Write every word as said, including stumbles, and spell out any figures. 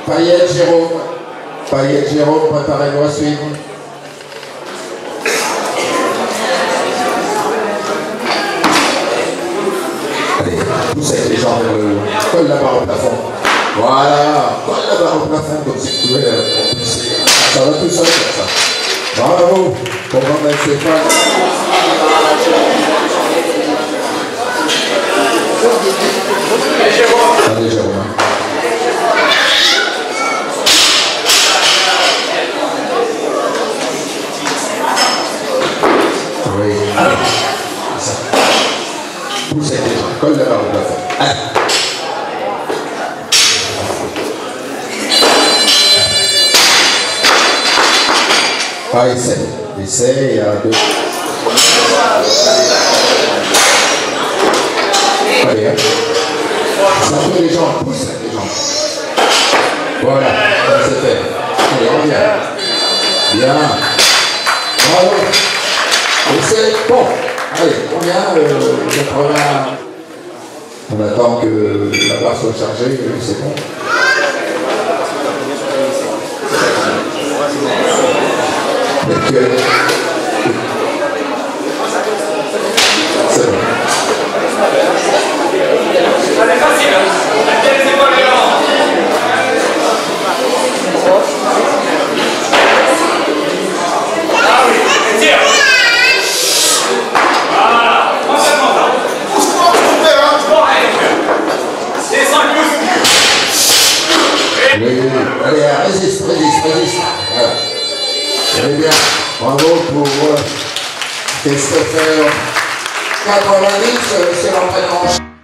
Payet Jérôme. Payet Jérôme, préparez-vous à suivre. Allez, pousse avec les jambes vers le haut. Colle la barre au plafond. Voilà, colle la barre au plafond comme si tu veux, euh, pousser. Ça va tout seul comme ça. Bravo. Pour Jean-Baptiste Stéphane. Allez, Jérôme. Oui. Allez. Ça. Pousse avec les jambes. Colle la barre au plafond. Allez. Ah, essaye. Essaye, un, deux. Allez, hein. Ça fait les jambes, pousse les jambes. Voilà, ça c'est fait. Allez, on revient. Bien. Bravo. Essaye. Bon. Allez, combien, euh, quatre-vingts ? On attend que la barre soit chargée, oui, c'est bon. Et que... C'est bon. Oui, oui, oui. Allez, résiste, résiste, résiste. Voilà. Allez bien. Bravo pour, euh, Christopher. Quatre-vingt-dix, euh, c'est l'entraînement.